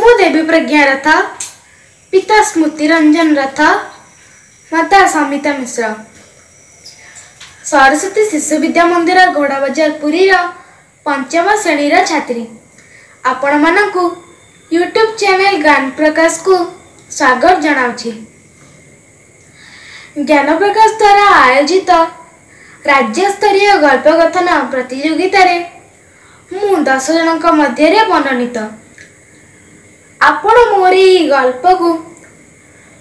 ମୁଁ ଦେବୀ ପ୍ରଜ୍ଞା ରଥ, ପିତା ସ୍ମୃତି ରଞ୍ଜନ ରଥ, ମାତା ସମିତା ମିଶ୍ର, ସରସ୍ୱତୀ ଶିଶୁ ବିଦ୍ୟା ମନ୍ଦିର, ଘୋଡ଼ାବଜାର, ପୁରୀର ପଞ୍ଚମ ଶ୍ରେଣୀର ଛାତ୍ରୀ। ଆପଣମାନଙ୍କୁ ୟୁଟ୍ୟୁବ୍ ଚ୍ୟାନେଲ୍ ଜ୍ଞାନ ପ୍ରକାଶକୁ ସ୍ୱାଗତ ଜଣାଉଛି। ଜ୍ଞାନ ପ୍ରକାଶ ଦ୍ୱାରା ଆୟୋଜିତ ରାଜ୍ୟସ୍ତରୀୟ ଗଳ୍ପ କଥନ ପ୍ରତିଯୋଗିତାରେ ମୁଁ 10 ଜଣଙ୍କ ମଧ୍ୟରେ ମନୋନୀତ। ଆପଣ ମୋର ଏହି ଗଳ୍ପକୁ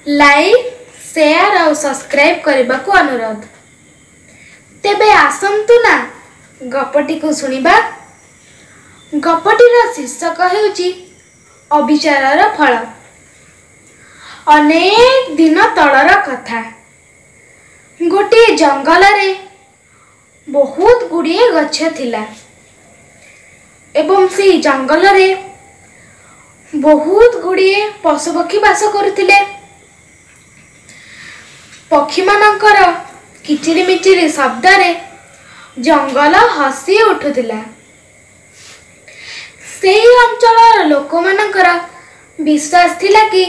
ଲାଇକ୍, ସେୟାର ଆଉ ସବସ୍କ୍ରାଇବ୍ କରିବାକୁ ଅନୁରୋଧ। ତେବେ ଆସନ୍ତୁ ନା ଗପଟିକୁ ଶୁଣିବା। ଗପଟିର ଶୀର୍ଷକ ହେଉଛି ଅବିଚାରର ଫଳ। ଅନେକ ଦିନ ତଳର କଥା। ଗୋଟିଏ ଜଙ୍ଗଲରେ ବହୁତ ଗୁଡ଼ିଏ ଗଛ ଥିଲା ଏବଂ ସେଇ ଜଙ୍ଗଲରେ ବହୁତ ଗୁଡ଼ିଏ ପଶୁପକ୍ଷୀ ବାସ କରୁଥିଲେ। ପକ୍ଷୀମାନଙ୍କର କିଚିରିମିଚିରି ଶବ୍ଦରେ ଜଙ୍ଗଲ ହସି ଉଠୁଥିଲା। ସେହି ଅଞ୍ଚଳର ଲୋକମାନଙ୍କର ବିଶ୍ୱାସ ଥିଲା କି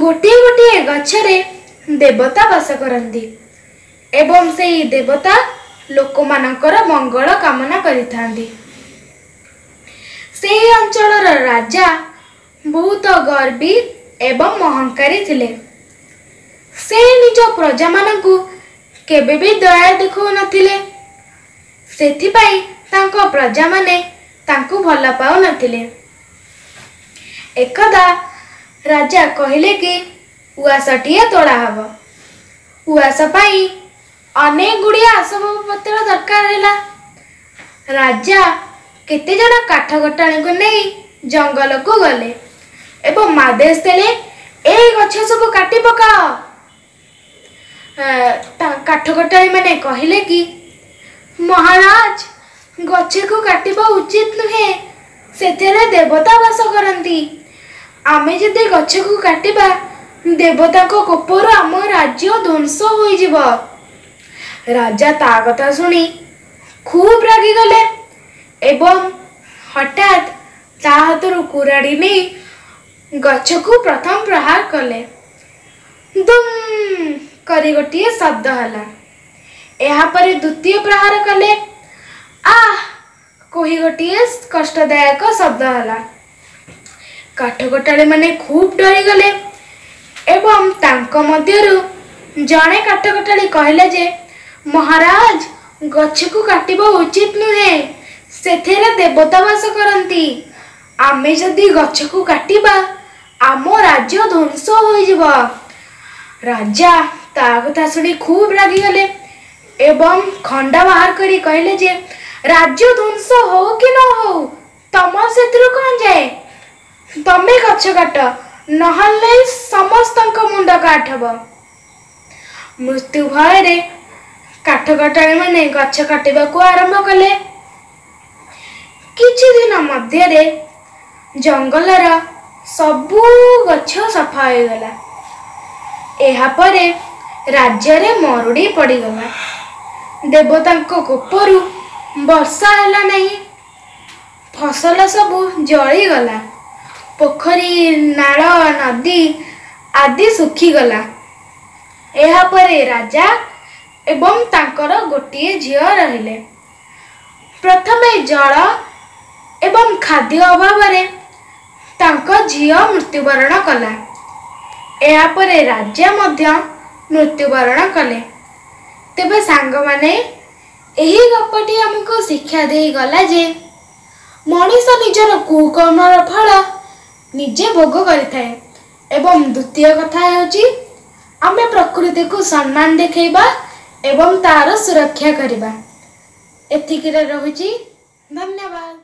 ଗୋଟିଏ ଗୋଟିଏ ଗଛରେ ଦେବତା ବାସ କରନ୍ତି ଏବଂ ସେହି ଦେବତା ଲୋକମାନଙ୍କର ମଙ୍ଗଳ କାମନା କରିଥାନ୍ତି। ସେହି ଅଞ୍ଚଳର ରାଜା ବହୁତ ଗର୍ବୀ ଏବଂ ଅହଙ୍କାରୀ ଥିଲେ। ସେ ନିଜ ପ୍ରଜାମାନଙ୍କୁ କେବେ ବି ଦୟା ଦେଖାଉନଥିଲେ। ସେଥିପାଇଁ ତାଙ୍କ ପ୍ରଜାମାନେ ତାଙ୍କୁ ଭଲ ପାଉନଥିଲେ। ଏକଦା ରାଜା କହିଲେ କି ଉଆସଟିଏ ତୋଳା ହବ। ଉଆସ ପାଇଁ ଅନେକ ଗୁଡ଼ିଏ ଆସବାବପତ୍ର ଦରକାର ହେଲା। ରାଜା କେତେଜଣ କାଠ କଟାଳିଙ୍କୁ ନେଇ ଜଙ୍ଗଲକୁ ଗଲେ ଏବଂ ଆଦେଶ ଦେଲେ, ଏଇ ଗଛ ସବୁ କାଟି ପକାଅ। କାଠ କଟାଳି ମାନେ କହିଲେ କି ମହାରାଜ, ଗଛକୁ କାଟିବା ଉଚିତ ନୁହେଁ, ସେଥିରେ ଦେବତା ବାସ କରନ୍ତି। ଆମେ ଯଦି ଗଛକୁ କାଟିବା, ଦେବତାଙ୍କ କୋପରୁ ଆମ ରାଜ୍ୟ ଧ୍ୱଂସ ହୋଇଯିବ। ରାଜା ତା କଥା ଶୁଣି ଖୁବ୍ ରାଗିଗଲେ ଏବଂ ହଠାତ୍ ତା ହାତରୁ କୁରାଢ଼ୀ ନେଇ ଗଛକୁ ପ୍ରଥମ ପ୍ରହାର କଲେ। ଦୁମ୍ କରି ଗୋଟିଏ ଶବ୍ଦ ହେଲା। ଏହାପରେ ଦ୍ୱିତୀୟ ପ୍ରହାର କଲେ। ଆଃ କହି ଗୋଟିଏ କଷ୍ଟଦାୟକ ଶବ୍ଦ ହେଲା। କାଠକଟାଳି ମାନେ ଖୁବ୍ ଡରିଗଲେ ଏବଂ ତାଙ୍କ ମଧ୍ୟରୁ ଜଣେ କାଠକଟାଳି କହିଲେ ଯେ ମହାରାଜ, ଗଛକୁ କାଟିବା ଉଚିତ ନୁହେଁ, ସେଥିରେ ଦେବତା ବାସ କରନ୍ତି। ଆମେ ଯଦି ଗଛକୁ କାଟିବା, ଆମ ରାଜ୍ୟ ଧ୍ୱଂସ ହୋଇଯିବ। ରାଜା ତା କଥା ଶୁଣି ଖୁବ୍ ରାଗିଗଲେ ଏବଂ ଖଣ୍ଡା ବାହାର କରି କହିଲେ ଯେ ରାଜ୍ୟ ଧ୍ୱଂସ ହଉ କି ନ ହଉ, ତମର ସେଥିରୁ କ'ଣ ଯାଏ? ତମେ ଗଛ କାଟ, ନହେଲେ ସମସ୍ତଙ୍କ ମୁଣ୍ଡ କାଟ ହବ। ମୃତ୍ୟୁ ଭୟରେ କାଠ କଟାଳି ମାନେ ଗଛ କାଟିବାକୁ ଆରମ୍ଭ କଲେ। କିଛି ଦିନ ମଧ୍ୟରେ ଜଙ୍ଗଲର ସବୁ ଗଛ ସଫା ହୋଇଗଲା। ଏହାପରେ ରାଜ୍ୟରେ ମରୁଡ଼ି ପଡ଼ିଗଲା। ଦେବତାଙ୍କ କୋପରୁ ବର୍ଷା ହେଲା ନାହିଁ। ଫସଲ ସବୁ ଜଳିଗଲା। ପୋଖରୀ, ନାଳ, ନଦୀ ଆଦି ଶୁଖିଗଲା। ଏହାପରେ ରାଜା ଏବଂ ତାଙ୍କର ଗୋଟିଏ ଝିଅ ରହିଲେ। ପ୍ରଥମେ ଜଳ ଏବଂ ଖାଦ୍ୟ ଅଭାବରେ ତାଙ୍କ ଝିଅ ମୃତ୍ୟୁବରଣ କଲା। ଏହାପରେ ରାଜା ମଧ୍ୟ ମୃତ୍ୟୁବରଣ କଲେ। ତେବେ ସାଙ୍ଗମାନେ, ଏହି ଗପଟି ଆମକୁ ଶିକ୍ଷା ଦେଇଗଲା ଯେ ମଣିଷ ନିଜର କୁକର୍ମର ଫଳ ନିଜେ ଭୋଗ କରିଥାଏ ଏବଂ ଦ୍ୱିତୀୟ କଥା ହେଉଛି ଆମେ ପ୍ରକୃତିକୁ ସମ୍ମାନ ଦେଖାଇବା ଏବଂ ତାର ସୁରକ୍ଷା କରିବା। ଏତିକିରେ ରହୁଛି, ଧନ୍ୟବାଦ।